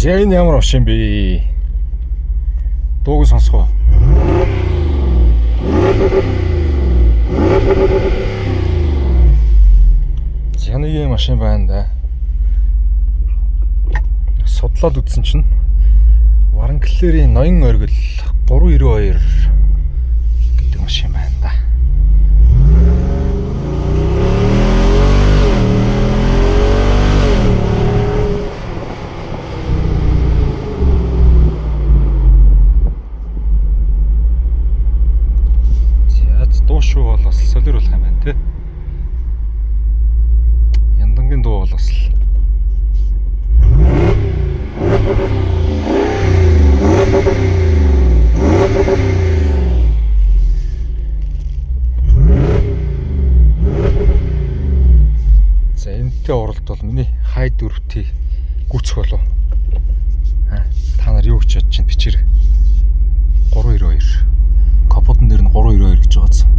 За, энэ ямар машин бэ? Дууг нь сонсох уу? За, нэг юм машин байна да. Судлаад үзсэн чинь Wrangler-ийн ноён оргил 392 гэдэг машин байна да. За, дуу шүү бол бас солиор болох юм байна те. Яндангийн дуу бол бас л. За, энэтэй уралд бол миний хай 4T гүцэх болов. Аа, та нар юу гэж бодож чинь бичээрэй. 392. Капотон дээр нь 392 гэж байгааз.